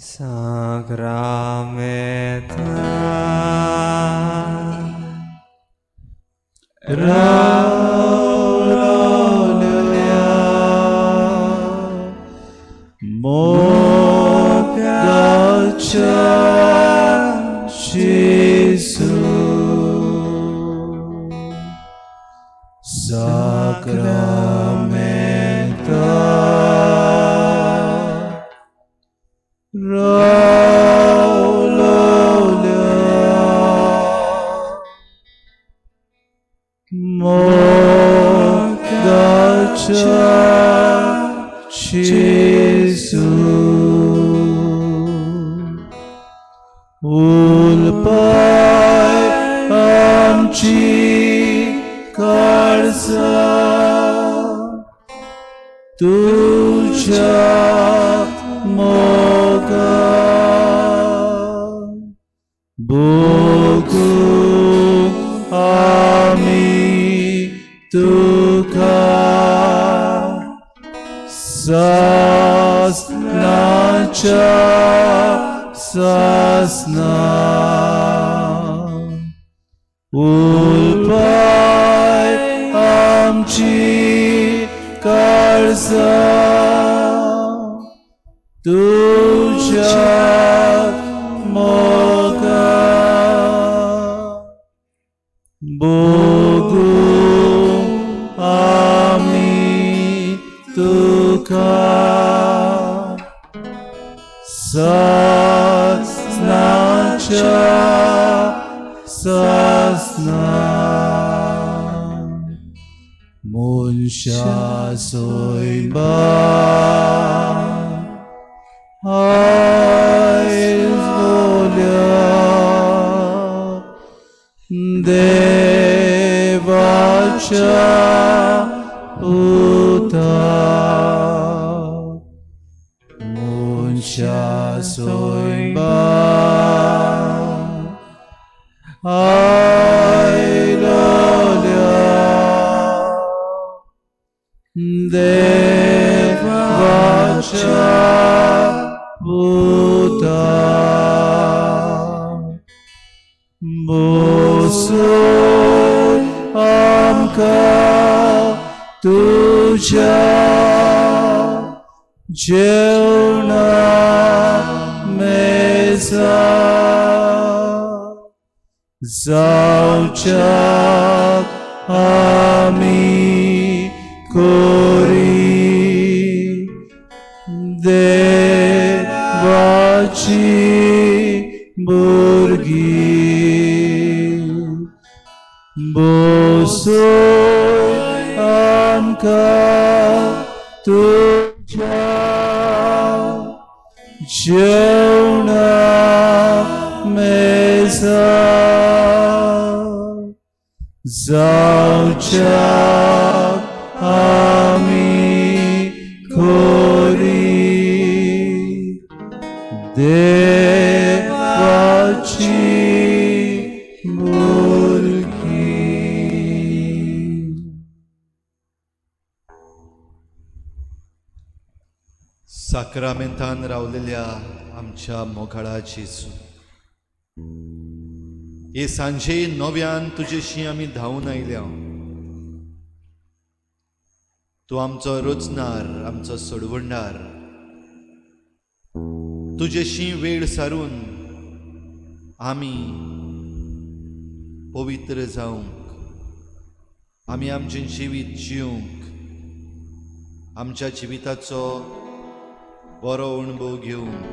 साक्रामेंता रावलोल्या मोगाच्या जेजू साक्रामेंता रावलोल्या मोगाच्या जेजू उलपाय आमची काळजां तुज्या मोगान भोगूंक आमी तुका सासनाच्या सासना उलपाय आमची काळजां तुज्या मोगान भोगूंक आमी तुका सासनाच्या सासना मनशा सोयबा आयज बोल्या देवाच्या पुता मनशा सोयबा आयलोल्या देवाच्या पुता बसून आमकां तुज्या जेवणा मेजा जावच्याक आमी कोरी देवाची भुरगीं बसून आमकां तुज्या जेवणा मेजा जावच्याक आमी कोरी देवाची भुरगीं. साक्रामेंतान रावलेल्या आमच्या मोगाळा जेजू, हे सांजे नव्यान तुजेशी आमी धांवून आयल्या. तूं आमचो रचणार, आमचो सोडवणदार. तुजेशी वेळ सारून आमी पवित्र जावंक, आमी आमचें जिवीत जिवंक, आमच्या जिविताचो बरो अणभव घेवंक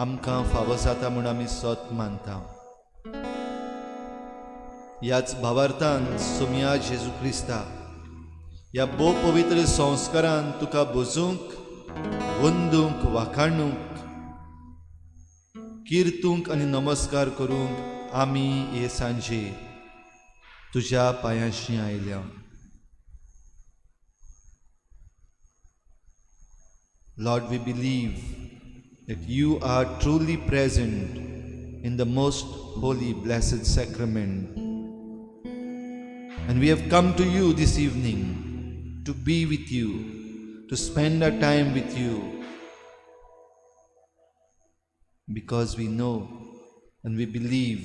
आमकां फावो जाता म्हूण आमी सत मानता. ह्याच भावार्थान सोमया जेजू क्रिस्ता ह्या भोव पवित्र संस्कारान तुका भजूंक, वंदूंक, वाखाणूंक, किर्तूंक आनी नमस्कार करूंक आमी हे सांजे तुज्या पांयांशी आयल्या. Lord, we believe that you are truly present in the most holy, blessed sacrament. And we have come to you this evening to be with you, to spend our time with you, Because we know and we believe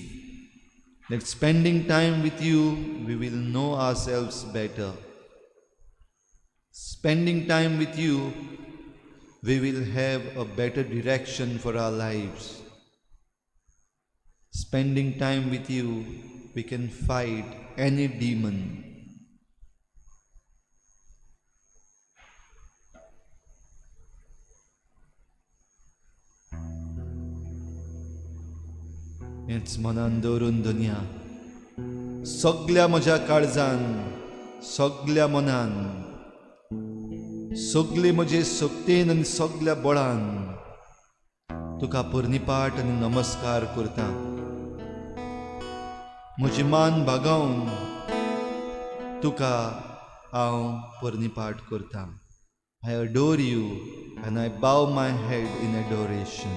that spending time with you, we will know ourselves better. Spending time with you, we will have a better direction for our lives. Spending time with you, we can fight any demon. हेंच मनान दवरून दुनिया सगल्या म्हज्या काळजान, सगल्या मनान, सगले म्हजे शक्तेन आनी सगल्या बळान तुका पर्निपाट आनी नमस्कार करता. म्हजी मान भागावन तुका हांव पर्निपाट करता. I adore you and I bow my head in adoration.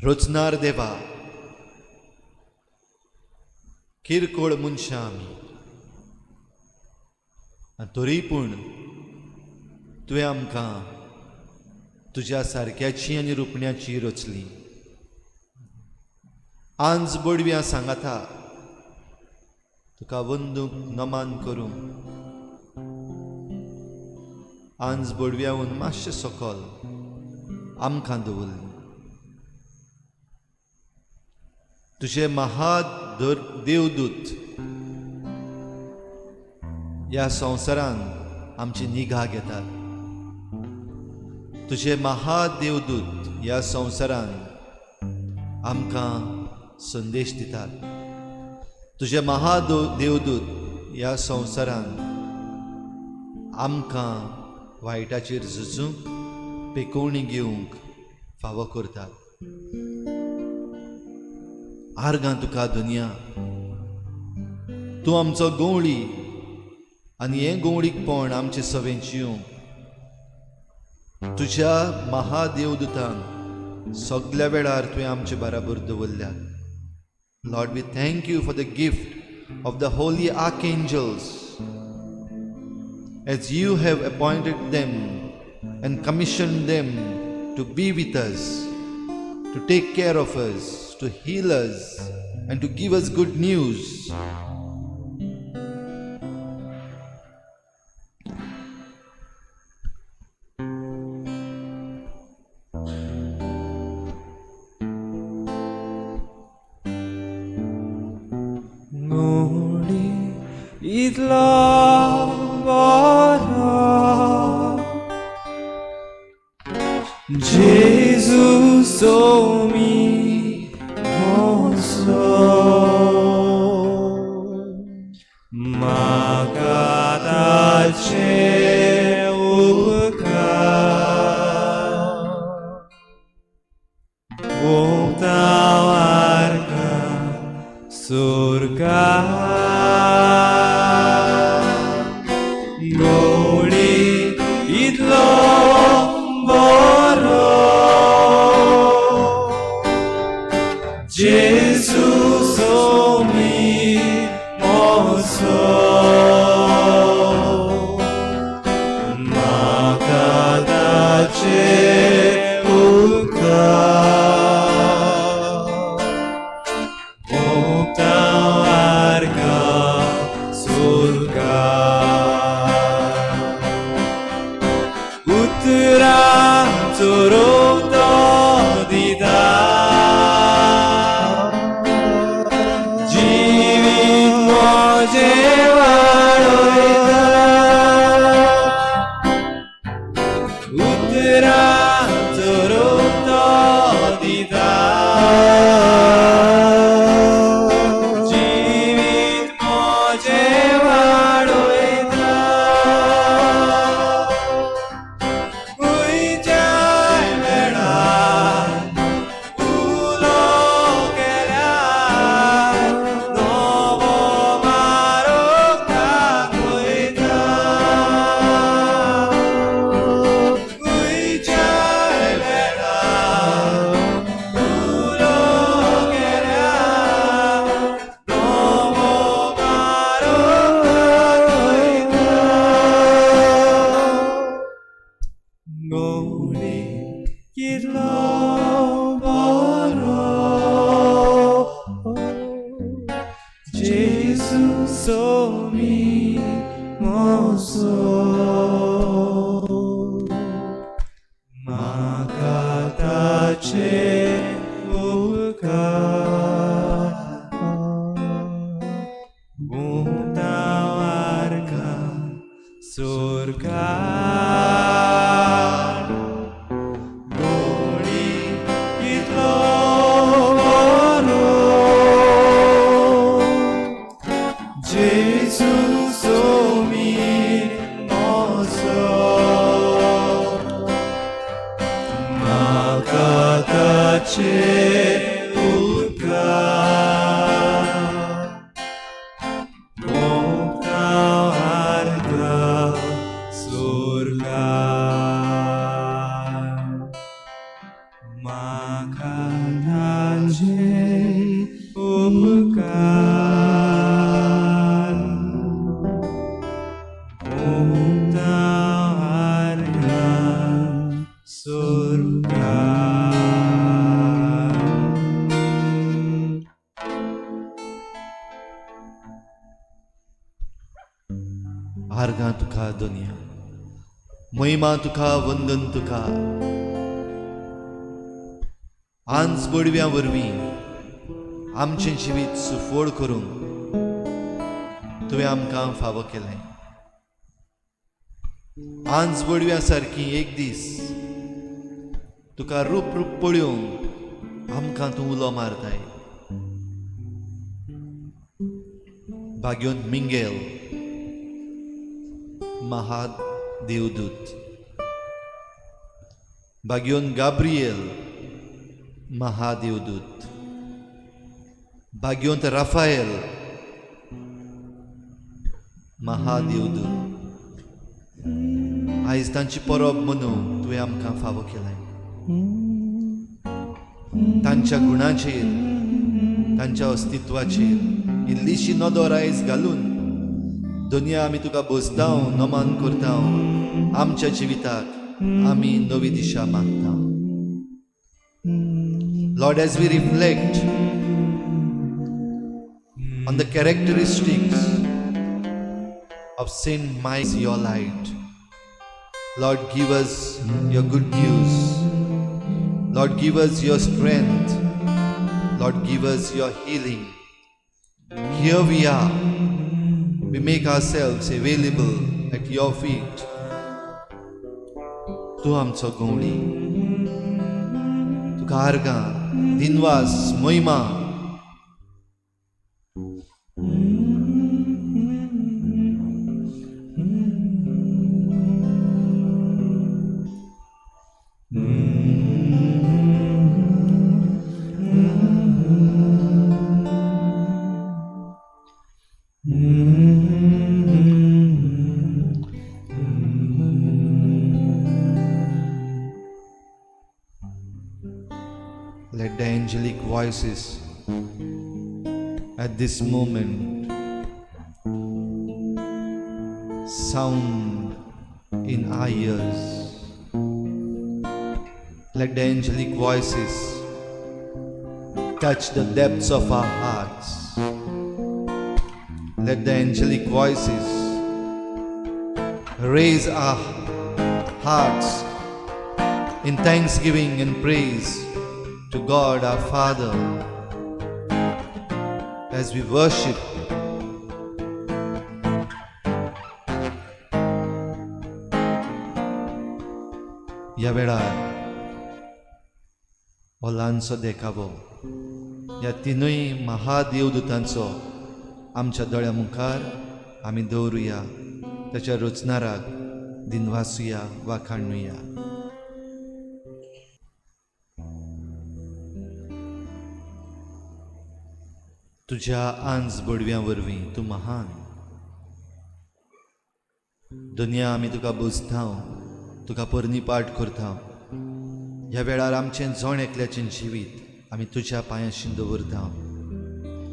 रचणार देवा, किरकोळ मनशां आमी, आनी तरी पूण तुवें आमकां तुज्या सारक्याची आनी रुपण्याची रचली. आंज बडव्यां सांगाता तुका वंदूंक नमान करूंक, आंज बडव्याहून मातशें सकल आमकां दवरली. तुझे महादेवदूत ह्या संवसारान आमची निगा घेतात. तुझे महादेवदूत ह्या संवसारान आमकां संदेश दितात. तुझे महादेवदूत ह्या संवसारान आमकां वायटाचेर झुजूंक, पेकोवणी घेवंक फावो करतात. आर्गां तुका दुनिया, तूं आमचो गवळी आनी हें गवळीकपण आमचें सवें जिवंक तुज्या महादेवदूतान सगल्या वेळार तुवें आमचे बराबर दवरल्यात. Lord, we thank you for the gift of the holy archangels as you have appointed them and commissioned them to be with us, to take care of us, to heal us and to give us good news. Ngoli itlo boro Jesus o mi Makatache upkar Uktawarka surga Goli itlo boro Jesus o mi moso Makatache upkar Uktawarka surga. सोर्गार गोडी इतलो बरो जेजू Somi moso म्हाका ताचे उपकार ओंपता आर्गां सोर्गार म्हाका ताचे उपकार ओंपता आर्गां सोर्गार. आर्गां तुका दुनिया, महिमा तुका, वंदन तुका. आंज बडव्या वरवीं आमचें जिवीत सुफळ करूंक तुवें आमकां फावो केलें. आंज बडव्या सारकी एक दीस तुका रूप रूप पळोवंक आमकां तूं उलो मारताय. भाग्योन मिंगेल महादेवदूत, भाग्योन गाब्रियल महादेवदूत, भाग्योंत राफायल महादेवदूत, आयज तांची परब मनोवंक तुवें आमकां फावो केलें. तांच्या गुणाचेर, तांच्या अस्तित्वाचेर इल्लीशी नदर आयज घालून दुनिया आमी तुका बसताव, नमन करताव, आमच्या जिविताक आमी नवी दिशा मागता. Lord, as we reflect on the characteristics of Saint Michael, your light, Lord, give us your good news. Lord, give us your strength. Lord, give us your healing. Here we are. We make ourselves available at your feet. तूं आमचो गवळी, तुका आर्गां, दिनवास, महिमा. Let the angelic voices at this moment sound in our ears. Let the angelic voices touch the depths of our hearts. Let the angelic voices raise our hearts in thanksgiving and praise to God our Father as we worship. ह्या वेळार हो ल्हानसो देखावो ह्या तिनूय महादेवदूतांचो आमच्या दोळ्या मुखार आमी दवरुया, ताच्या रचणाराक दिनवासुया, वाखाणुया. तुज्या आंज बडव्यां वरवीं तूं महान. दुनिया आमी तुका बसताव, तुका परनी पाठ करता. ह्या वेळार आमचें जण एकल्याचें जिवीत आमी तुज्या पांयाशी दवरता.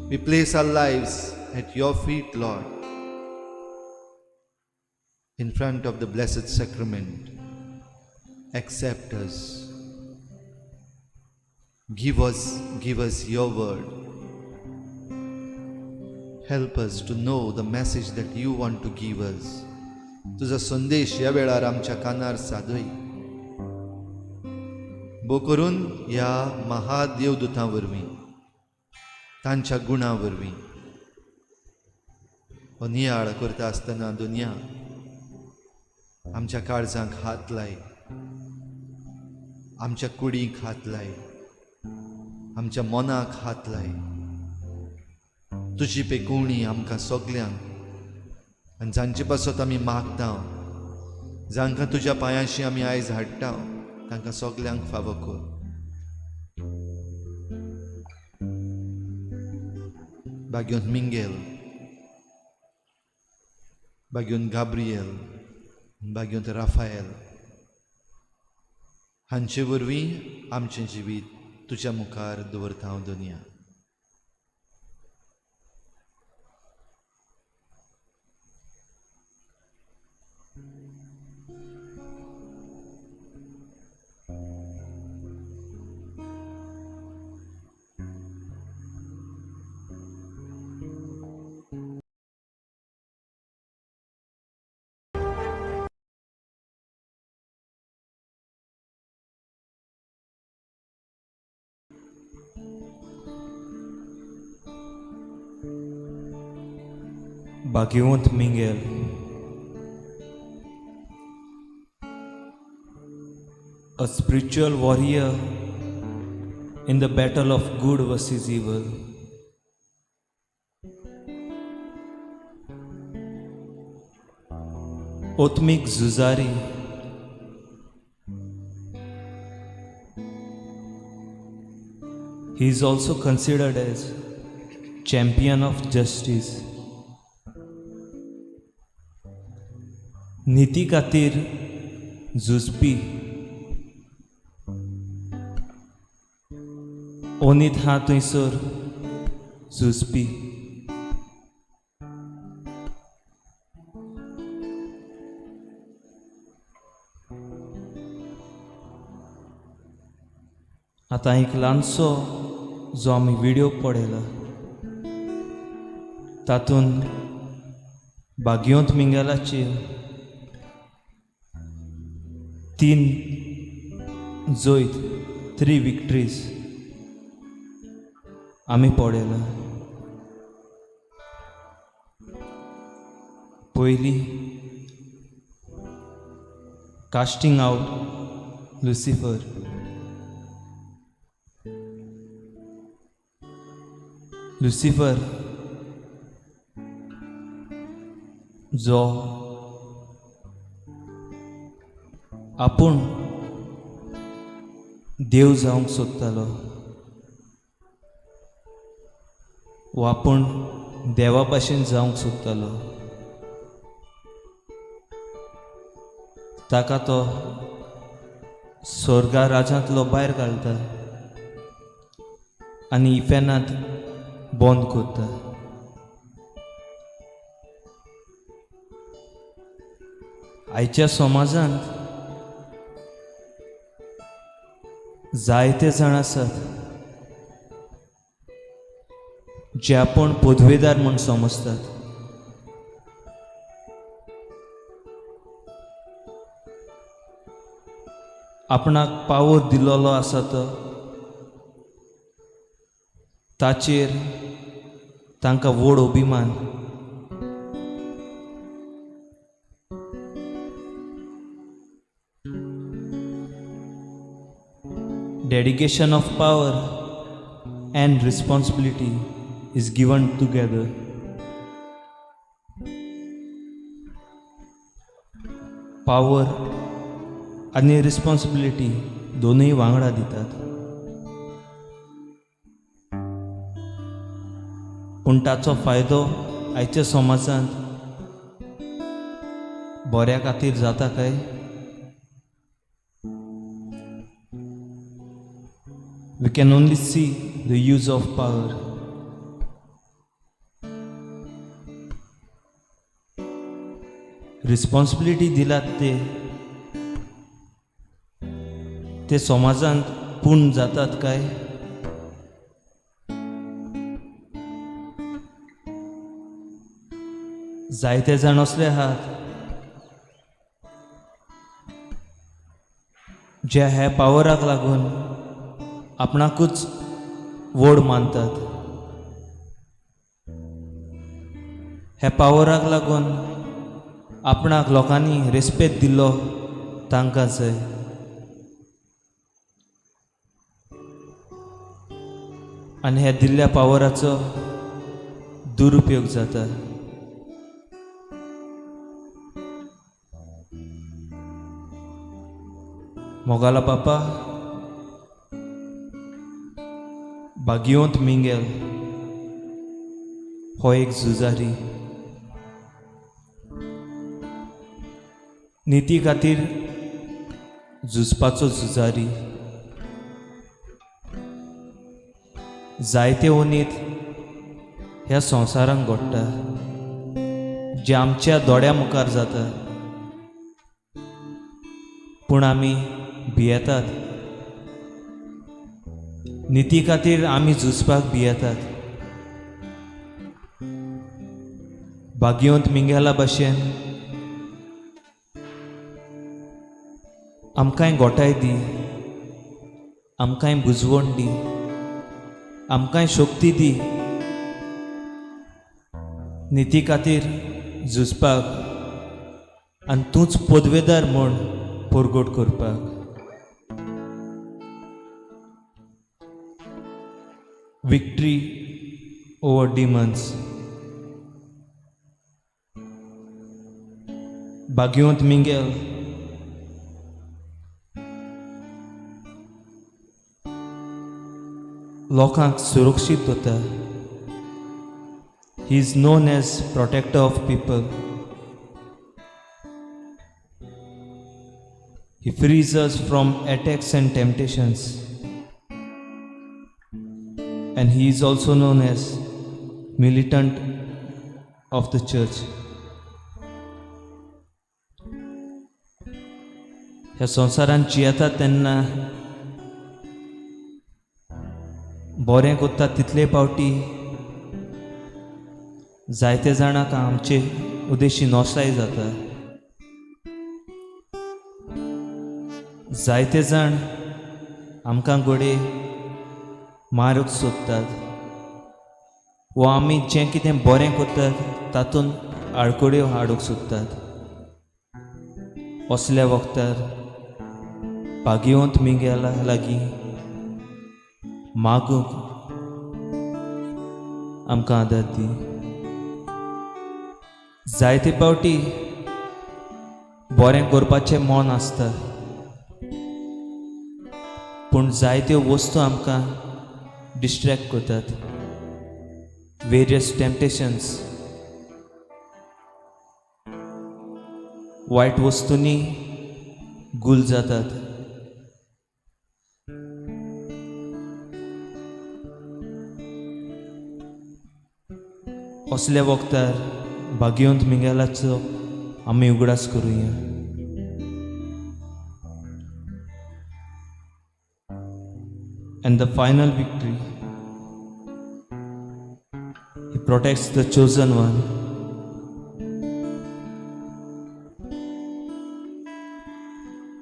We place our lives at your feet, Lord, in front of the blessed sacrament. Accept us. Give us your word. Help us to know the message that you want to give us. तुजो संदेश ह्या वेळार आमच्या कानार सादय. बो करून ह्या महादेवदूतां वरवीं, तांच्या गुणां वरवीं हो नियाळ करता आसतना दुनिया आमच्या काळजांक हात लाय, आमच्या कुडीक हात लाय, आमच्या मनाक हात लाय. तुजी पेकोवणी आमकां सगल्यांक आनी जांचे पासत आमी मागता, जांकां तुज्या पांयांशी आमी आयज हाडटा, तांकां सगल्यांक फावो कर. भाग्योन मिंगेल, भाग्योन गाब्रियल, भाग्योन राफायल हांचे वरवीं आमचें जिवीत तुज्या मुखार दवरता हांव दुनिया. Bhagwant Mingel, a spiritual warrior in the battle of good versus evil. Otmik Zuzari, he is also considered as champion of justice. निती खातीर झुजपी, ओनीत हा थंयसर झुजपी. आतां एक ल्हानसो जो आमी व्हिडियो पळयला तातूंत भाग्योंत मिंगेलाची 3 जैत, 3 विक्ट्रीज आमी पळयला. पयली कास्टिंग आवट लुसिफर. लुसिफर जो आपूण देव जावंक सोदतालो वो आपूण देवा भाशेन जावंक सोदतालो, ताका तो स्वर्गा राजांतलो भायर घालता आनी इफेनांत बंद करता. आयच्या समाजांत जायते जाण आसात जे आपूण पदवेदार म्हूण समजतात. आपणाक पावर दिल्लो आसा तो ताचेर तांकां व्हड अभिमान. Dedication of power and responsibility is given together. Power आनी रिस्पॉन्सिबिलिटी दोनूय वांगडा दितात, पूण ताचो फायदो आयच्या समाजांत बऱ्या खातीर जाता काय? We can only see the use of power. Responsibility दिलात ते ते समाजांत पूर्ण जातात काय? जायते जाण असले आहात जे ह्या पावराक लागून आपणाकूच व्हड मानतात. ह्या पावराक लागून आपणाक लोकांनी रेस्पेद दिल्लो तांकां जाय. आनी ह्या दिल्ल्या पावराचो दुरुपयोग जाता. मोगाला बापा, भाग्यवंत मिंगेल हो एक झुजारी, निती खातीर झुजपाचो झुजारी. जायते ओनीत ह्या संवसारांत घडटा जे आमच्या दोळ्या मुखार जाता, पूण आमी भियेतात. निती खातीर आमी झुजपाक भियेतात. भाग्यवंत मिंगेला भशेन आमकांय गोठाय दी, आमकांय बुजवण दी, आमकांय शक्ती दी निती खातीर झुजपाक आनी तूंच पदवेदार म्हूण परगट करपाक. Victory over demons. भाग्यवंत मिंगेल लोकांक सुरक्षीत दवरता. He is known as protector of people. He frees us from attacks and temptations. And he is also known as militant of the church. ह्या संवसारांत जियेता तेन्ना बरें करता तितले पावटी जायते जाणांक आमचे उद्देशी नोसाय जाता. जायते जाण आमकां घडये मारूंक सोदतात वा आमी जें कितें बरें करतात तातूंत आडखळ्यो हाडूंक सोदतात. असल्या वखदार भाग्यवंत मिंगेला लागीं मागूंक आमकां आदार दी. जायते पावटी बरें करपाचें मन आसता, पूण जायत्यो वस्तू आमकां डिस्ट्रेक्ट करतात. वेरियस टेम्पटेशन्स, वायट वस्तूंनी गुल जातात. असल्या वखदार भाग्यवंत मिंगेलाचो आमी उगडास करुया. And the final victory, he protects the chosen one.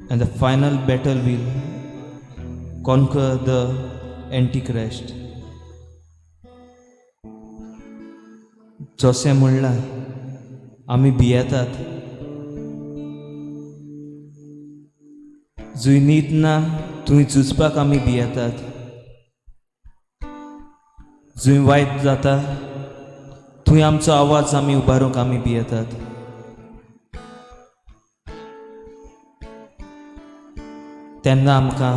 And the final battle will conquer the Antichrist. जशें म्हणलां आमी भियेतात, जंय नीत ना थंय झुजपाक आमी भियेतात, जंय वायट जाता थंय आमचो आवाज आमी उबारूंक आमी भियेतात. तेन्ना आमकां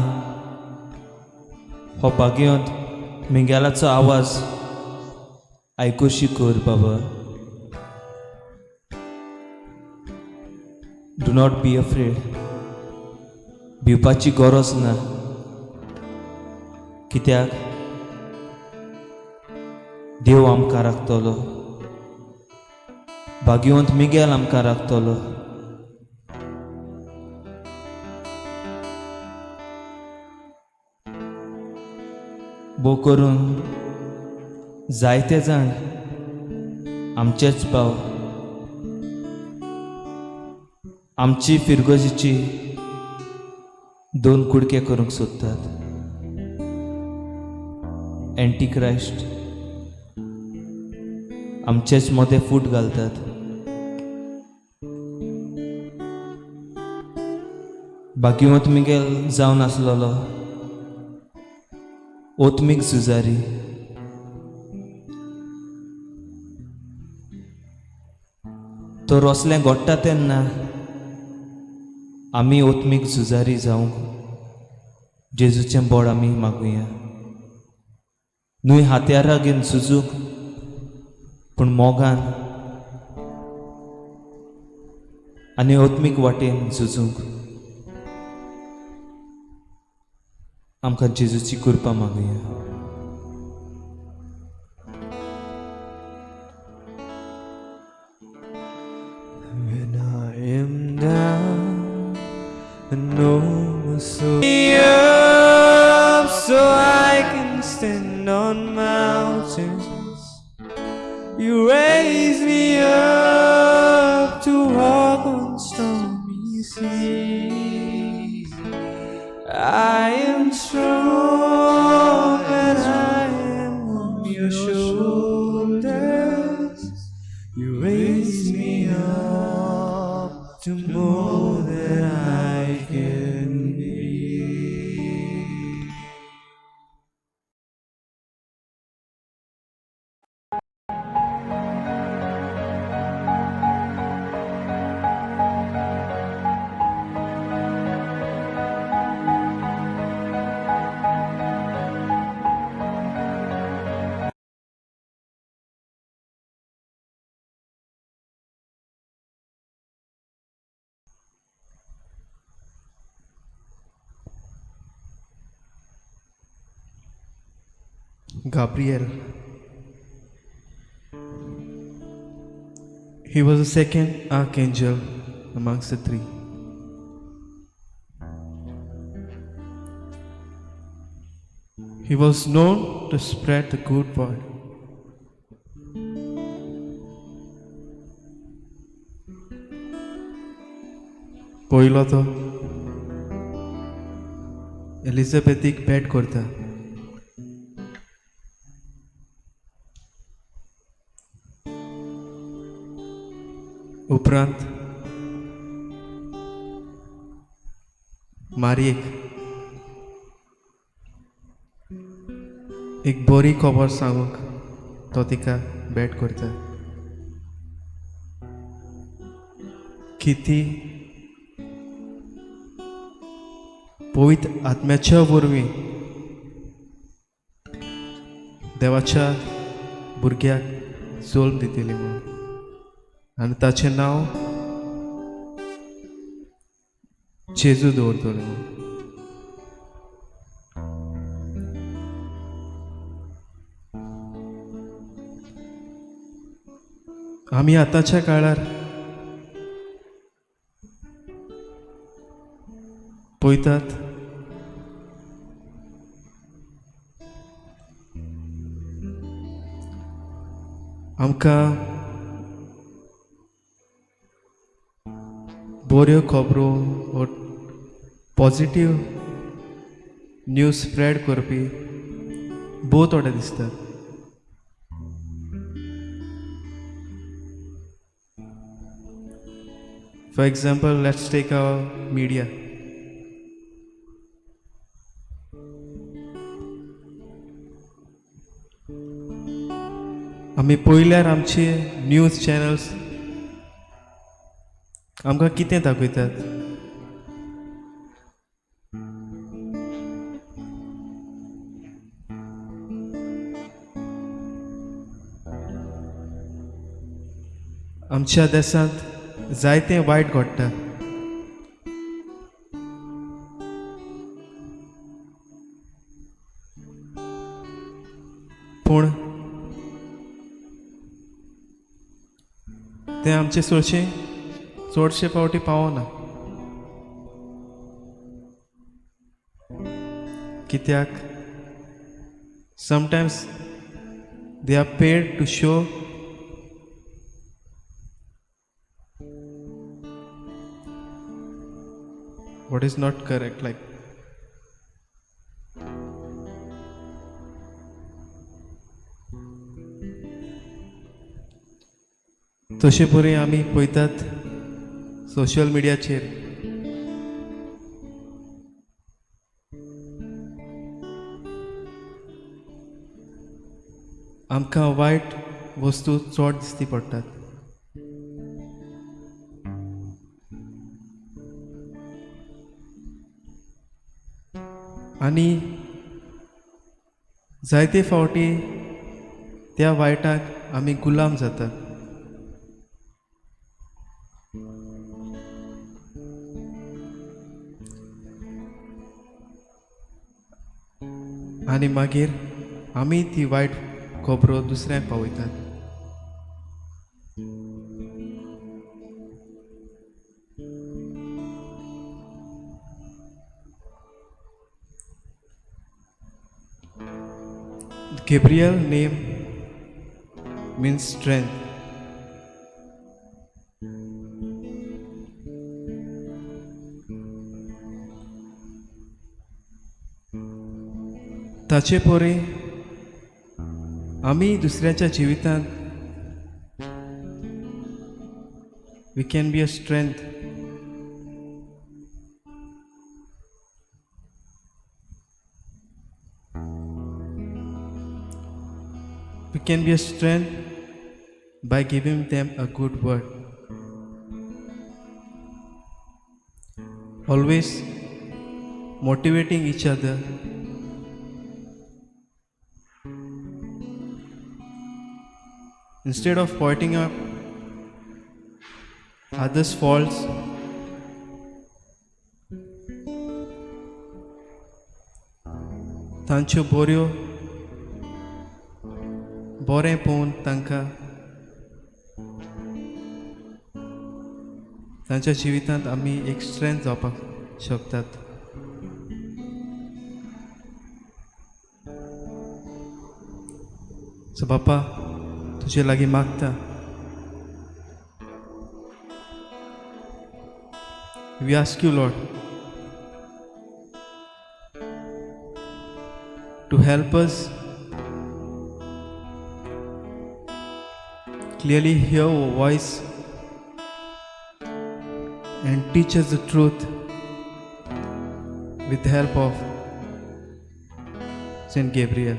हो भाग्यवंत मिंगेलाचो आवाज आयकुशी कर बाबा. Do not be afraid. भिवपाची गरज ना, कित्याक देव आमकां राखतलो, भाग्यवंत मिगेल आमकां राखतलो. भोव करून जायते जाण आमचेच भाव आमची फिरगोजीची दोन कुडके करूंक सोदतात. अँटीक्रायस्ट आमचेच मदें फूट घालतात. भाग्यवंत मिगेल जावन आसलेलो ओत्मीक झुजारी. तो रोसलें घडटा तेन्ना आमी ओत्मीक झुजारी जावंक जेजूचें बळ आमी मागुया. न्हय हात्यारां घेवन झुजूंक, पूण मोगान आनी ओत्मीक वाटेन झुजूंक आमकां जेजूची कृपा मागुया. When I am down and oh my soul me up so I can stand on mountains. You raise me up to walk on stormy seas. I am strong and I am on your shoulders. You raise me up to more than I can be. Gabriel. He was the second archangel amongst the three. He was known to spread the good word. पयलो तो एलिझाबेथीक भेट करता. उपरांत मारयेक एक बरी खबर सांगूंक तो तिका भेट करता. की ती पवित्र आत्म्याच्या वरवीं देवाच्या भुरग्याक जल्म दितली म्हणून आनी ताचें नांव जेजू दवरतले म्हणून. आमी आतांच्या काळार पळयतात आमकां बऱ्यो खबरो वो पॉजिटीव न्यूज स्प्रेड करपी भोव थोडे दिसतात. For example, let's take our media. आमी पळयल्यार आमचे न्यूज चॅनल्स आमकां कितें दाखयतात? आमच्या देशांत जायतें वायट घडटा. पूण तें आमचे चडशें चडशे फावटी पावना. कित्याक sometimes they are paid to show what is not correct. Like तशे परी आमी पळयतात सोशल मिडियाचेर आमकां वायट वस्तू चड दिसती पडटात. आनी जायते फावटी त्या वायटाक आमी गुलाम जातात. आनी मागीर आमी ती वायट खबरो दुसऱ्यांक पावयतात. Gabriel name means strength. ताचे पोरे आमी दुसऱ्याच्या जिवितांत we can be a strength. We can be a strength by giving them a good word. Always motivating each other. Instead of pointing out others' faults, तांच्यो बऱ्यो बरें पळोवन तांकां तांच्या जिवितांत आमी एक स्ट्रेंथ जावपाक शकतात. सो बापा, तुजे लागीं मागता, we ask you Lord to help us clearly hear your voice and teach us the truth with the help of Saint Gabriel.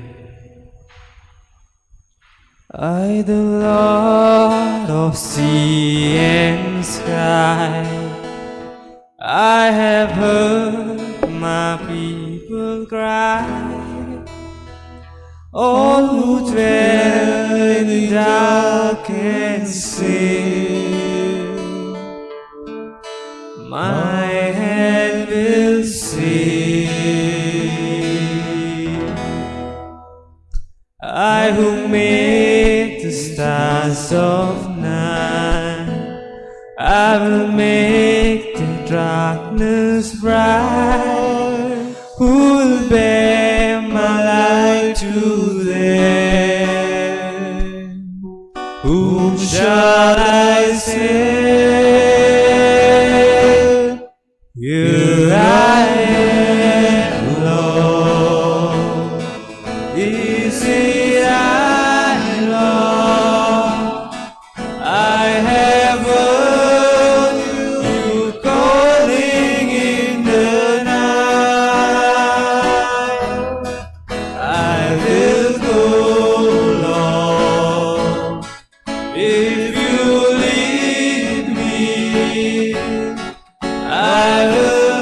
I, the Lord of sea and sky, I have heard my people cry. All who dwell in the dark and sin, my hand will save. I who made the stars of night, I will make the darkness bright. Who will bear my light to them? Whom shall I send? Here I am, Lord. Is it I, Lord? I have heard you calling in the night. I will go, Lord, if you lead me. I will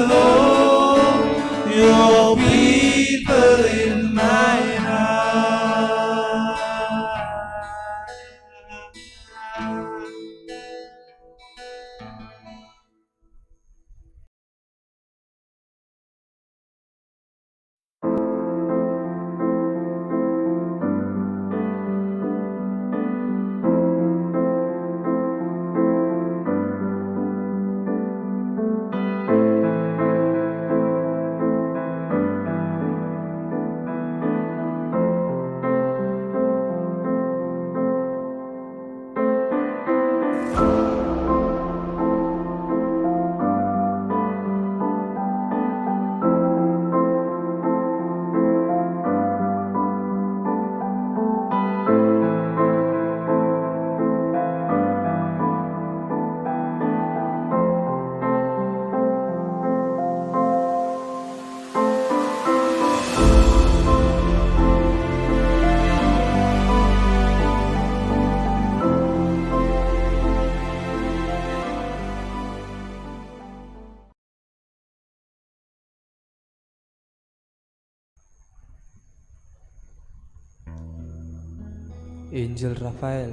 Angel Raphael.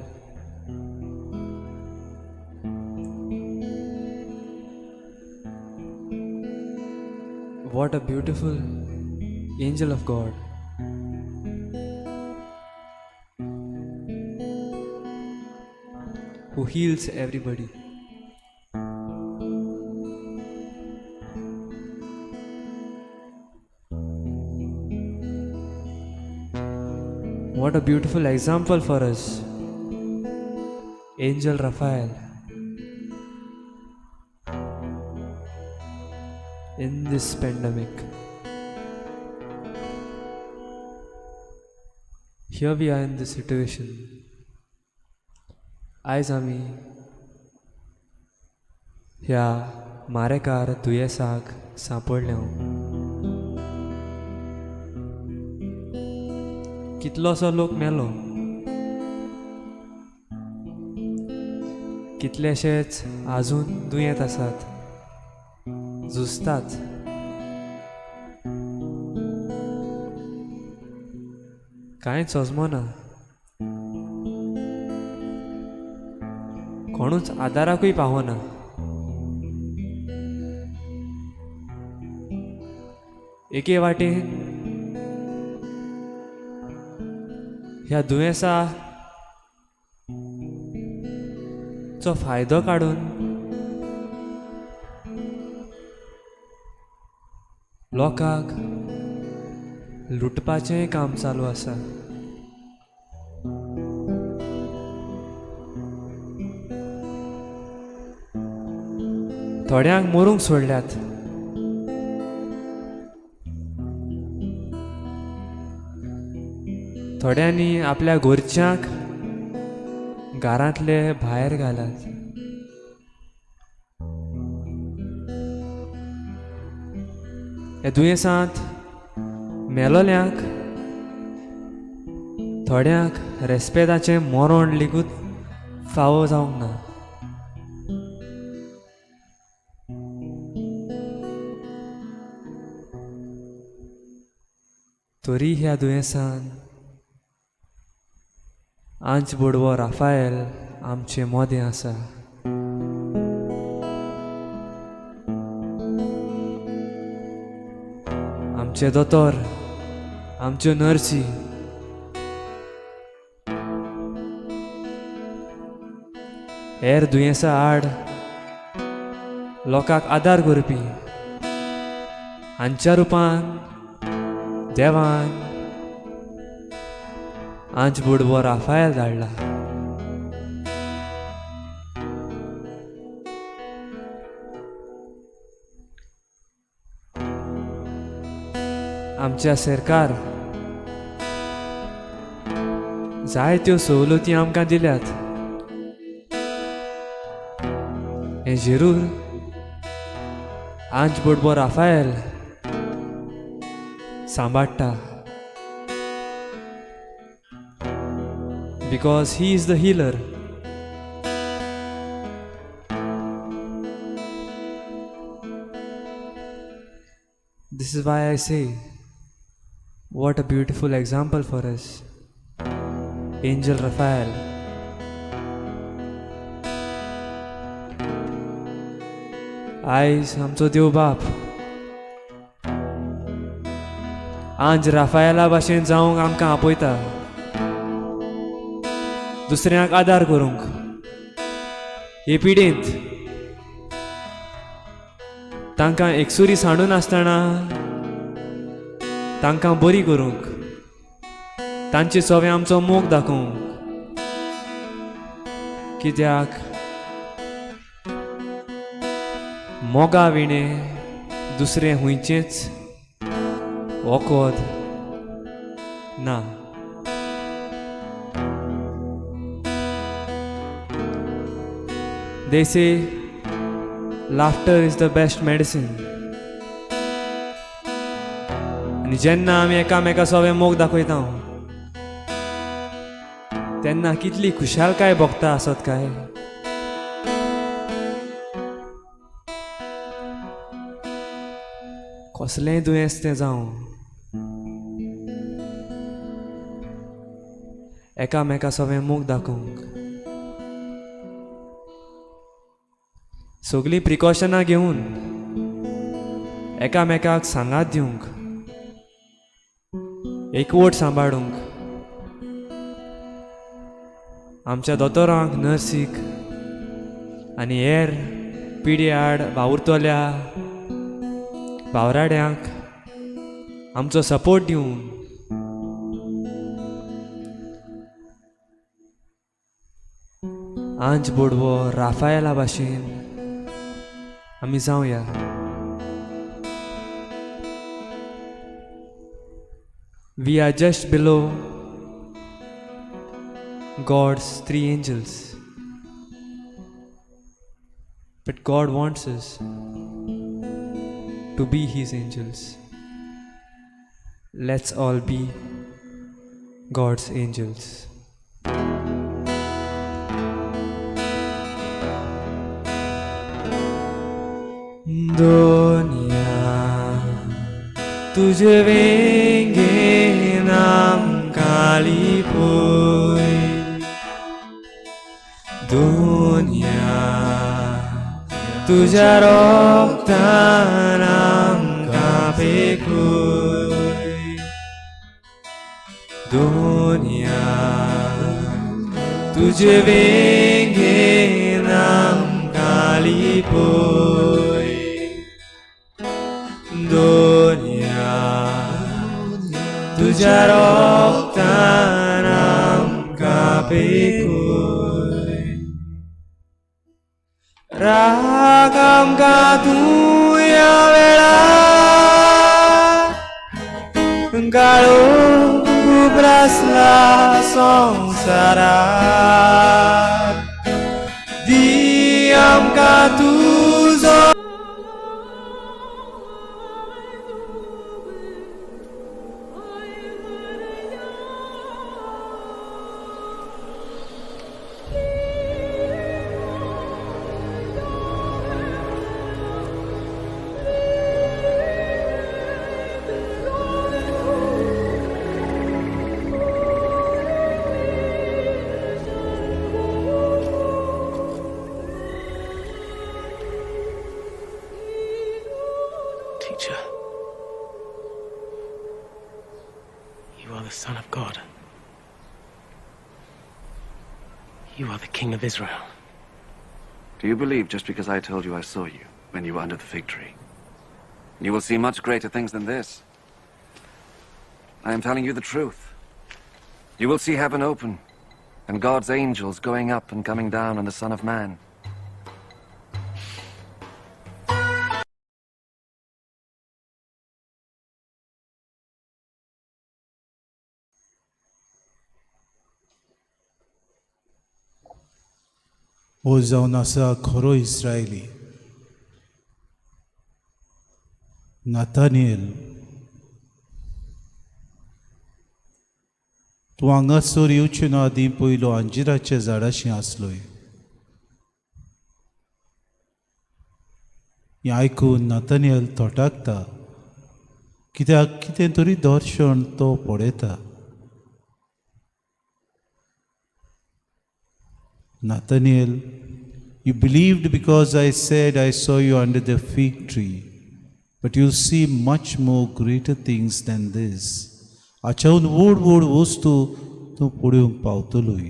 What a beautiful angel of God. Who heals everybody. What a beautiful example for us, Angel Raphael. In this pandemic, here we are in this situation. आयज आमी ह्या मारेकार दुयेंसाक सांपडले. कितलोसो लोक मेलो, कितलेशेच आजून दुयेंत आसात, झुजतात. कांयच अजमना, कोणूच आदाराकूय पावना. एके वाटेन ह्या दुयेंसाचो फायदो काडून लोकांक लुटपाचें काम चालू आसा. थोड्यांक मरूंक सोडल्यात, थोड्यांनी आपल्या घरच्यांक घरांतले भायर घालात. ह्या दुयेंसांत मेलोल्यांक थोड्यांक रेस्पेदाचें मरण लेगीत फावो जावंक ना. तरी ह्या दुयेंसान आंज बोडवो राफायल आमचे मोदें आसा. आमचे दोतोर, आमच्यो नर्सी, हेर दुयेंसा आड लोकांक आदार करपी हांच्या रुपान देवान आंज बोडवो राफायल धाडला. आमच्या सरकार जायत्यो सवलती आमकां दिल्यात, हें जरूर आंज बोडवो राफायल सांबाळटा, because he is the healer. This is why I say, what a beautiful example for us, Angel Raphael. आयज आमचो देव बाप आंज राफायला भाशेन जावंक आमकां आपयता, दुसऱ्यांक आदार करूंक. हे पिडेंत तांकां एकसुरी सांडून आसतना तांकां बरी करूंक, तांचे सवे आमचो मोग दाखोवंक. कित्याक मोगा विणें दुसरें हुंयचेंच वखद ना. They say laughter is the best medicine. आनी जेन्ना आमी एकामेका सवे मोग दाखयता तेन्ना कितली खुशालकाय भोगता आसत काय. कसलेंय दुयेंस तें जावं, एकामेका सवें मोग दाखोवंक, सगळीं प्रिकॉशनां घेवन एकामेकाक सांगात दिवंक, एकवट सांबाळूंक, आमच्या दोतोरांक, नर्सीक आनी हेर पिढी आड वावुरतल्या वावराड्यांक आमचो सपोर्ट दिवन आंज बोडवो राफायला भाशेन आमी जावया. We are just below God's three angels, but God wants us to be His angels. Let's all be God's angels. Doniya तुझे वेंगेन आमकां लिपय, दुनिया तुझ्या रोगतान आमकां पेकूय, दुनिया तुझे वेंगेन आमकां लिपय, दुनिया तुझ्या रोगतान आमकां पेकूय. राग आमकां तूं ह्या वेळार, काळोख उप्रासला संवसारार, दी आमकां तुजो. Teacher, you are the Son of God. You are the King of Israel. Do you believe just because I told you I saw you when you were under the fig tree? You will see much greater things than this. I am telling you the truth. You will see heaven open and God's angels going up and coming down on the Son of Man. हो जावन आसा खरो इस्रायली नातानियल, तूं हांगासर येवचे ना आदीं पयलो अंजिराच्या झाडाशी आसलोय. हें आयकून नातानियल थोटाकता, कित्याक कितें तरी दर्शन तो पळयता. Nathaniel, you believed because I said I saw you under the fig tree, but you'll see much more greater things than this. हाच्याहून व्हड व्हड वस्तू तूं पळोवंक पावतलोय.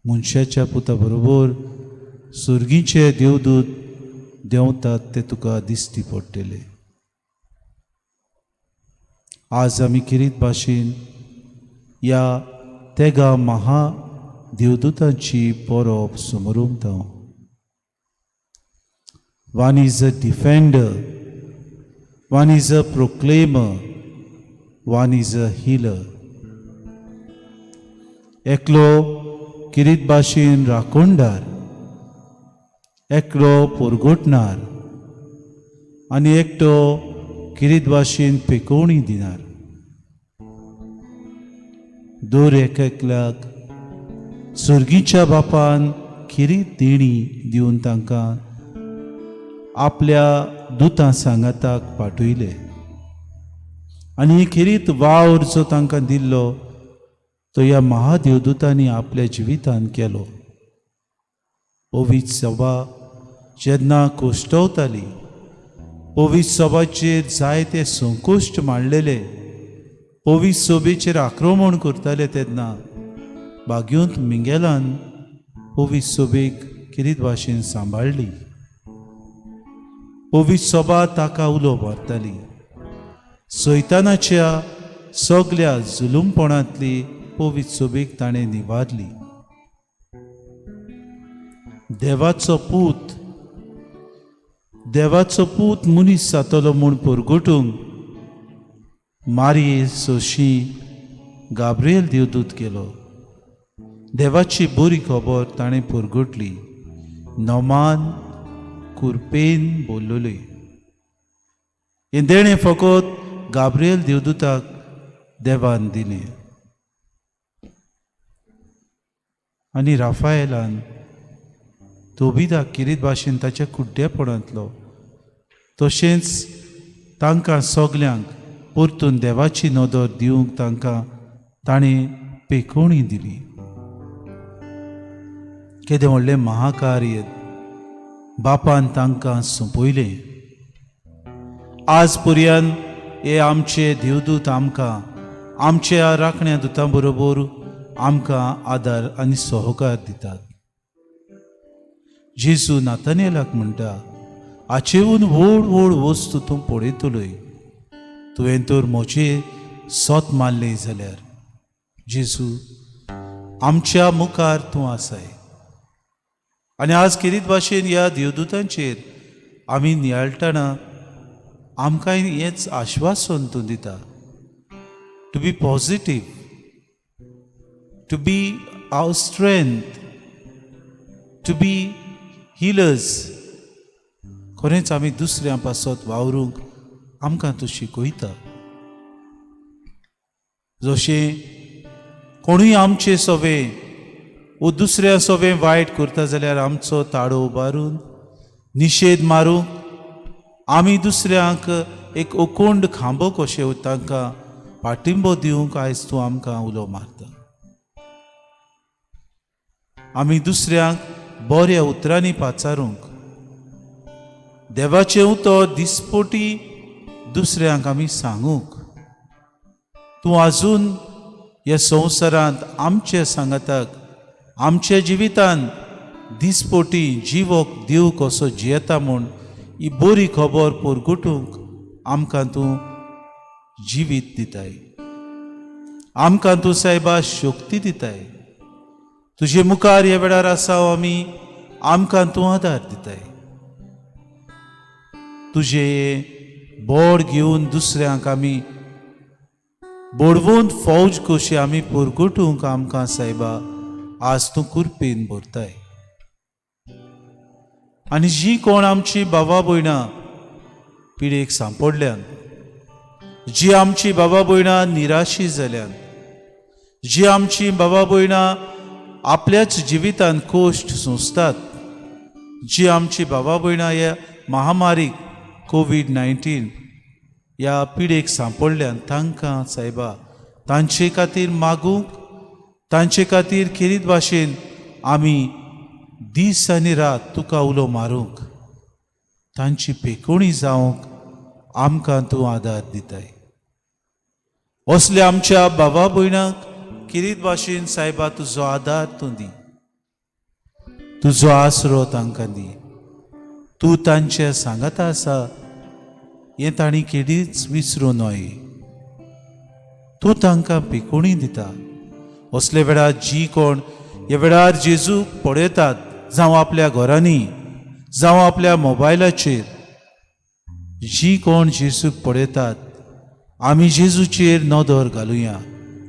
मनशाच्या पुता बरोबर सुर्गीचे देवदूत देंवतात ते तुका दिश्टी पडटले. आज आमी किरीत भाशेन ह्या तेगा महा देवदूतांची परब समरुमता. One is a defender, one is a proclaimer, one is a healer. एकलो किरीत भाशेन राखणदार, एकलो पोरगोटणार आनी एकटो किरीत भाशेन पेकोवणी दिनार. दर एक एकल्याक सुर्गीच्या बापान खिरीत देणी दिवन तांकां आपल्या दुतां सांगाताक पाठयले आनी ही खेरीत वावर जो तांकां दिल्लो तो ह्या महादेवदूतांनी आपल्या जिवितान केलो. पवित्र सभा जेन्ना कोश्टवताली, पवित्र सभाचेर जायते संकोश्ट मांडलेले, पवित्र सभेचेर आक्रमण करताले तेन्ना भाग्योंत मिंगेलान पवित्र सभेक किरीत भाशेन सांबाळ्ळी. पवित्र सभा ताका उलो मारताली. सैतानाच्या सगल्या जुलूमपणांतली पवित्र सभेक ताणें निवारली. देवाचो पूत, देवाचो पूत मनीस जातलो म्हूण परगटूंक मारये सोशी गाब्रिएल देवदूत केलो. देवाची बरी खबर ताणें परगटली. नोमान कुरपेन बोल्लोली. हें देणें फकत गाब्रिएल देवदूताक देवान दिलें. आनी राफायलान तोबिदाक किरीत भाशेन ताच्या कुड्डेपणांतलो तशेंच तांकां सगल्यांक परतून देवाची नदर दिवंक तांकां ताणें पेकोवणी दिली. केदें व्हडलें महाकार्य बापान तांकां सोंपयलें. आज पर्यंत हे आमचे देवदूत आमकां आमच्या राखण्या दुतां बरोबर आमकां आदार आनी सहकार दितात. जेजू नातानेलाक म्हणटा, हाचेहून व्हड व्हड वस्तू तूं पळयतलोय, तुवें तर म्हजें सोत मारलें जाल्यार. जेजू आमच्या मुखार तूं आसाय. आनी आज खेरीत भाशेन ह्या देवदूतांचेर आमी नियाळटना आमकां हेंच आश्वासन तूं दिता, to be positive, to be our strength, to be healers. खरेंच आमी दुसऱ्यां पासत वावरूंक आमकां तूं शिकयता. जशें कोणूय आमचे सोबे वो दुसऱ्या सोबे वायट करता जाल्यार आमचो ताळो उबारून निशेध मारूंक आमी दुसऱ्यांक एक ओकोंड खांबो कशें तांकां पाठिंबो दिवंक आयज तूं आमकां उलो मारता. आमी दुसऱ्यांक बऱ्या उतरांनी पाचारूंक, देवाचें उतर दिसपोटी दुसऱ्यांक आमी सांगूंक, तूं आजून ह्या संवसारांत आमच्या सांगाताक आमच्या जिवितान दिसपोटी जिवक देव कसो जियेता म्हूण ही बरी खबर परगटूंक आमकां तूं जिवीत दिताय. आमकां तूं सायबा शक्ती दिताय. तुजे मुखार ह्या वेळार आसा आमी, आमकां तूं आदार दिताय. तुजें बोड घेवन दुसऱ्यांक आमी बोडवून फौज कशी आमी परगटूंक आमकां सायबा आज तूं कुरपेन भरताय. आनी जी कोण आमची बाबा भयणां पिडेक सांपडल्यान, जी आमची बाबा भयणां निराशी जाल्यान, जी आमची बाबा भयणां आपल्याच जिवितान कोश्ट सोंसतात, जी आमची बाबा भयणां ह्या महामारीक कोवीड-19 ह्या पिडेक सांपडल्यान, तांकां सायबा तांचे खातीर मागूंक, तांचे खातीर खेरीत भाशेन आमी दीस आनी रात तुका उलो मारूंक, तांची पेकोणी जावंक आमकां तूं आदार दिताय. असल्या आमच्या बाबा भयणांक खेरीत भाशेन सायबा तुजो आदार तूं दी, तुजो आसरो तांकां दी. तूं तांचे सांगाता आसा हें तांणी केदीच विसरूं न्हय. तूं तांकां पिकोणी दिता. असले वेळार जी कोण ह्या वेळार जेजूक पळयतात, जावं आपल्या घरांनी, जावं आपल्या मोबायलाचेर, जी कोण जेजूक पळयतात, आमी जेजूचेर नदर घालुया.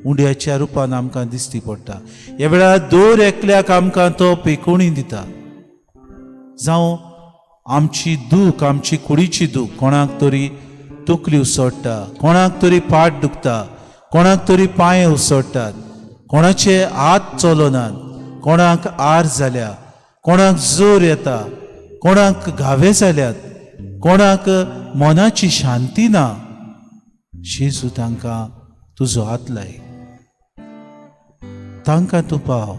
उंड्याच्या रुपान आमकां दिसती पडटा. ह्या वेळार दर एकल्याक आमकां तो पेकोणी दिता. जावं आमची दूख, आमची कुडीची दूख, कोणाक तरी तकली उसळटा, कोणाक तरी पाट दुखता, कोणाक तरी पांय उसळटात, कोणाचे हात चलनात, कोणाक आर जाल्या, कोणाक जोर येता, कोणाक घावे जाल्यात, कोणाक मनाची शांती ना. जेजू तांकां तुजो हात लाय. तांकां तूं पाव,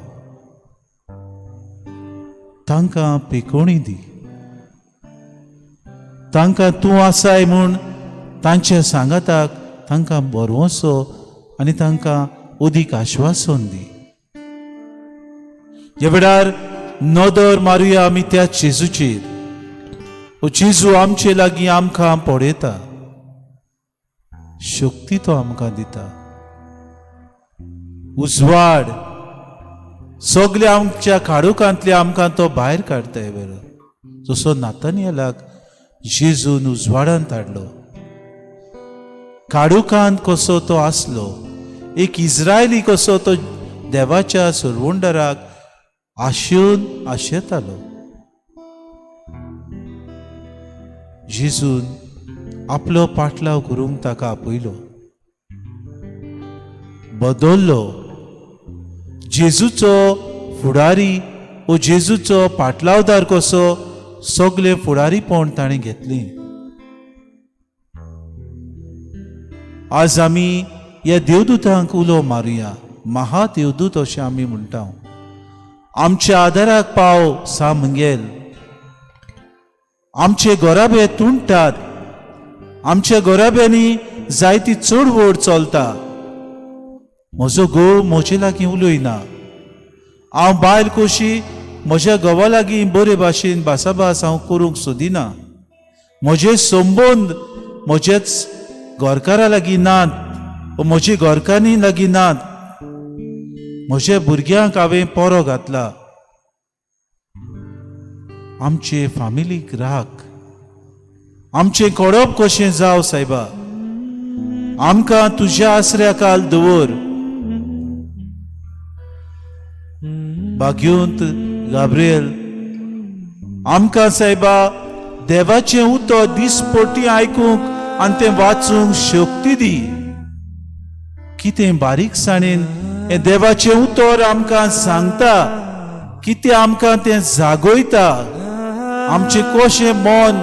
तांकां पेकोणी दी, तांकां तूं आसाय म्हूण तांच्या सांगाताक तांकां बरवसो आनी तांकां अदीक आश्वासन दी. ह्या वेळार नदर मारुया आमी त्या जेजूचेर. हो जेजू आमचे लागीं आमकां पळयता, शक्ती तो आमकां दिता, उजवाड सगळे आमच्या काळोखांतले आमकां तो भायर काडटा. वेळार जसो नातानियलाक जेजून उजवाडांत हाडलो, काळोखांत कसो तो आसलो, एक इस्रायली कसो तो देवाच्या सरवंडराक आशेवन आशेतालो. जेजून आपलो पाटलाव करूंक ताका आपयलो, बदल्लो. जेजूचो फुडारी वो जेजूचो पाटलावदार कसो सगळे फुडारीपण ताणें घेतलें. आज आमी ह्या देवदूतांक उलो मारुया, महादेवदूत अशें आमी म्हणटा. आमच्या आदाराक पाव सा मंगेल. आमचे गोराबे तुंडटात, आमच्या गोराब्यांनी जायती चडवड चलता. म्हजो घोव म्हजे लागीं उलयना, हांव बायल कशी म्हज्या घोवा लागीं बरे भाशेन भासाभास हांव करूंक सोदिना. म्हजे संबंद म्हजेच घरकारा लागीं नात, म्हजे घरकान्नी लागीं नात. म्हज्या भुरग्यांक हांवें पोरो घातला. आमचे फामिलीक राख, आमचें कोडप कशें जावं सायबा, आमकां तुज्या आसऱ्या काल दवर. भाग्यवंत गाब्रियल, आमकां सायबा देवाचें उतर दिसपटी आयकूंक आनी तें वाचूंक शक्ती दी. कितें बारीकसाणेन हें देवाचें उतर आमकां सांगता, कितें आमकां तें जागयता, आमचें कशें मन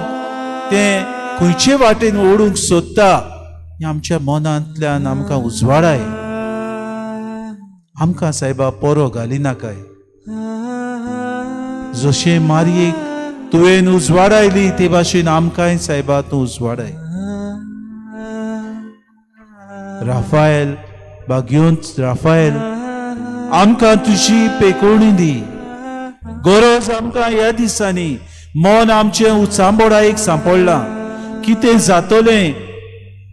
तें खंयचे वाटेन ओडूंक सोदता हें आमच्या मनांतल्यान आमकां उजवाडाय. आमकां सायबा पोरो घालिनाकाय, जशें मारयेक तुवें उजवाडायली ते भाशेन आमकांय सायबा तूं उजवाडाय. राफायल, भाग्यवंत राफायल, आमकां तुजी पेकोवणी दी. गरज आमकां ह्या दिसांनी मन आमचें उचांबोडायेक सांपडलां. कितें जातलें,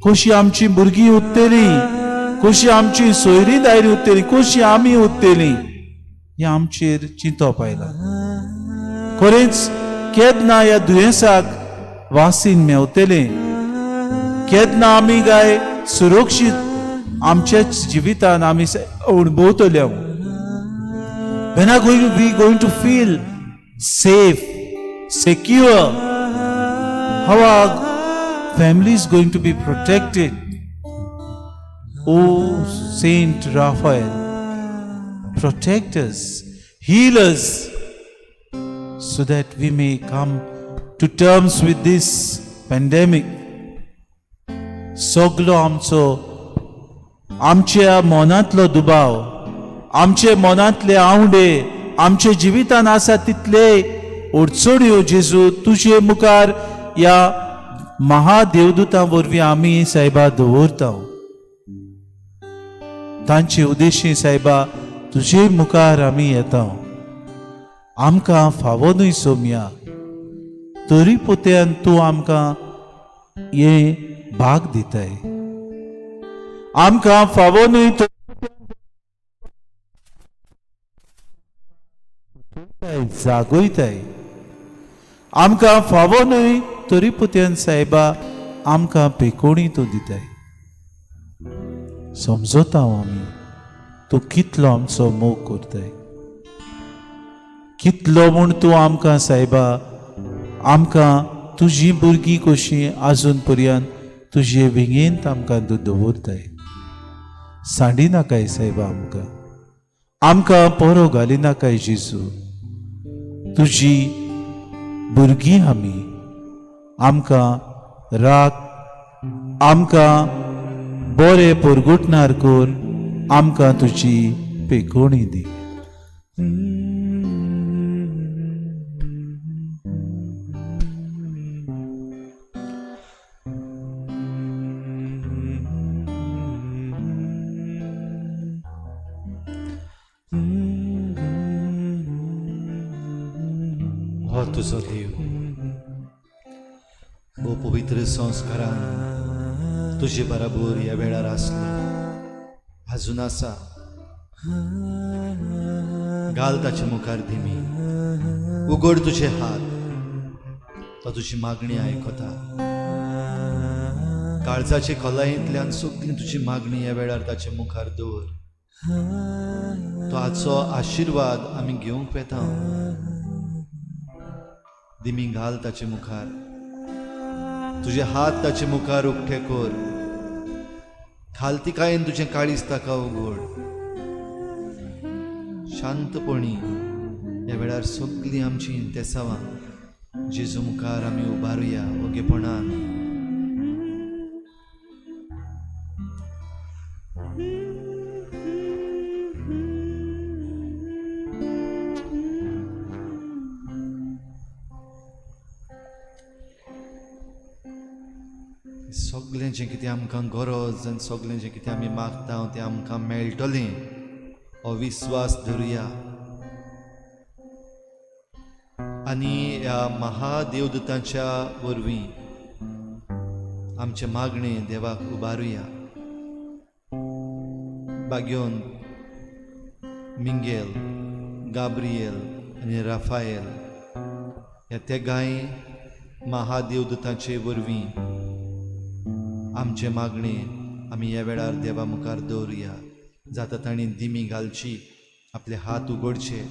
कशी आमची भुरगीं उत्तली, कशी आमची सोयरी दायरी उत्तली, कशी आमी उत्तली, हें आमचेर चिंतप आयलां. खरेंच केन्ना ह्या दुयेंसाक वासीन मेवतलें, केन्ना आमी गाय सुरक्षीत आमच्याच जिवितान आमी अणभवतले. When are we going to feel safe, secure? How our family is going to be protected? O Saint Raphael, protect us, heal us, so that we may come to terms with this pandemic. सगलो आमचो आमच्या मनांतलो दुबाव, आमचे मनांतले आवडे, आमचे जिवितान आसा तितले अडचण्यो जेजू तुजे मुखार ह्या महादेवदूतां वरवीं आमी सायबा दवरता. तांचे उद्देशी सायबा तुजे मुखार आमी येता. आमकां फावो न्हय सोमया, तरी पोत्यान तूं आमकां हें भाग दिताय. आमकां फावो न्हय जागयताय. आमकां फावो न्हय तरी पुत्यान सायबा आमकां पेकोणी तूं दिताय. समजता आमी तूं कितलो आमचो मोग करताय, कितलो म्हूण तूं आमकां सायबा आमकां तुजी भुरगीं कशीं आजून पर्यंत तुजे विंगेंत आमकां तूं दवरताय. सांडिनाकाय सायबा आमकां, आमकां पोरो घालिनाकाय जेजू. तुजी भुरगीं आमी, आमकां राग, आमकां बरें परगुटणार कर, आमकां तुजी पेकोणी दी. हो तुजो देव हो पवित्र संस्कारान तुजे बराबर ह्या वेळार आसलो, आजून आसा. घाल ताचे मुखार दिमी, उगड तुजे हात, तो तुजी मागणी आयकता. काळजाचे खोलायेंतल्यान सगळी तुजी मागणी ह्या वेळार ताचे मुखार दवर. तो आजचो आशिर्वाद आमी घेवंक वेता. दिमी घाल ताचे मुखार, तुजे हात ताचे मुखार उक्ते कर, खालतिकायेन तुजें काळीज ताका उगड. शांतपणी ह्या वेळार सगळीं आमची इंतेसांवां जेजू मुखार आमी उबारुया ओगेपणान. सगळें जें कितें आमकां गरज आनी सगळें जें कितें आमी मागता तें आमकां मेळटलें हो विस्वास धरुया. आनी ह्या महादेवदूतांच्या वरवीं आमचें मागणें देवाक उबारुया. बाग्योन मिंगेल, गाब्रियल आनी राफायल ह्या तेगांय महादेवदूतांचे वरवीं आमचें मागणें आमी ह्या वेळार देवा मुखार दवरुया. जाता तांणी दिमी घालची, आपले हात उगडचे,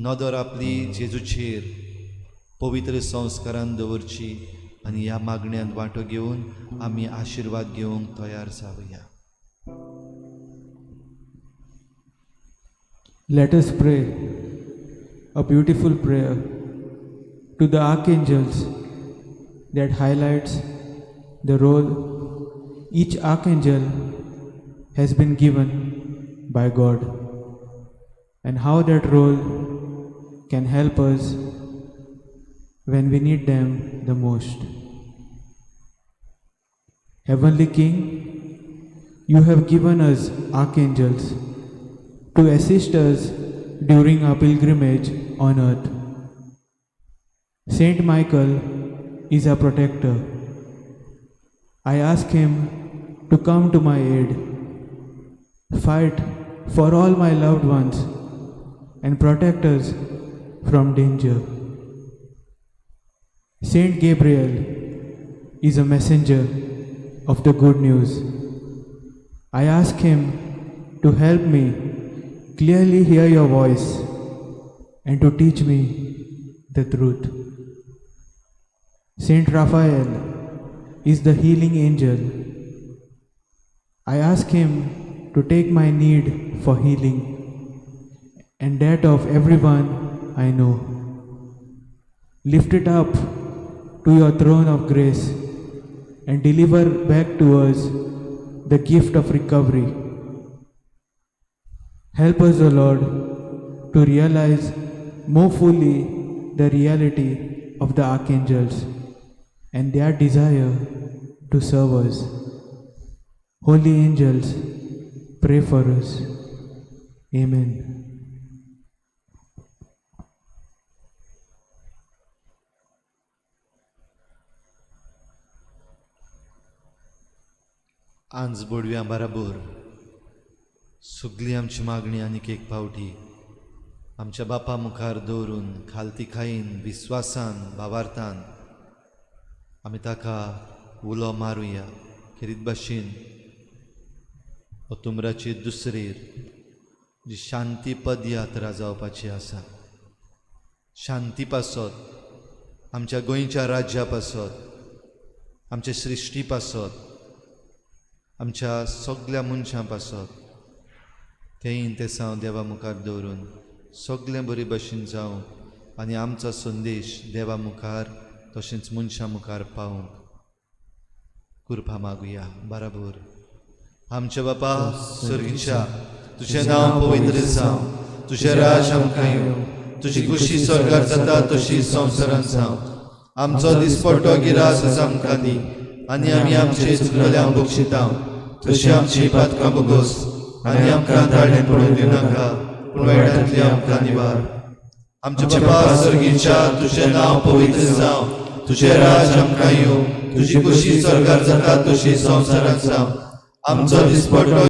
नदर आपली जेजूचेर पवित्र संस्कारान दवरची आनी ह्या मागण्यांत वांटो घेवन आमी आशिर्वाद घेवंक तयार जावया. Let us pray a beautiful prayer to the archangels that highlights the role each archangel has been given by God and how that role can help us when we need them the most. Heavenly King, you have given us archangels to assist us during our pilgrimage on earth. Saint Michael is our protector. I ask him to come to my aid, fight for all my loved ones, and protect us from danger. Saint Gabriel is a messenger of the good news. I ask him to help me clearly hear your voice and to teach me the truth. Saint Raphael is the healing angel. I ask him to take my need for healing and that of everyone I know. Lift it up to your throne of grace and deliver back to us the gift of recovery. Help us, O Lord, to realize more fully the reality of the archangels and their desire to serve us. Holy angels, pray for us. Amen. आंज बोडव्या बराबर सगळी आमची मागणी आनीक एक फावटी आमच्या बापा मुखार दवरून खालतिकायेन विस्वासान भावार्थान आमी ताका उलो मारुया. खेरीत भाशेन ओतुम्राचे दुसरेर जी शांती पदयात्रा जावपाची आसा, शांती पासत, आमच्या गोंयच्या राज्या पासत, आमच्या सृश्टी पासत, आमच्या सगल्या मनशां पासत तें इंतेसांव देवा मुखार दवरून सगळें बरे भशेन जावं आनी आमचो संदेश देवा मुखार तशेंच मनशां मुखार पावूंक कृपा मागुया. बराबर आमच्या बापा सर्गीच्या, तुजें नांव पवित्र जावं, तुजें राज आमकां येवं, तुजी खुशी स्वर्गार जाता तशी संवसारांत जावं. आमचो दिसपट्टो गिरास आमकां दी आनी आमी आमचे चुकलेल्यांक बक्षिता तशी आमची पातकां भोगोस आनी आमकां ताळें पडून दिवनाका, पूण वायटांतली आमकां निवार. आमच्या बापा स्वर्गीच्या, तुजें नांव पवित्र जावं, तुजें राज आमकां येवं, तुजी खुशी स्वर्गार जाता तशी संवसारांत जावं. आमचो दिसपट्टो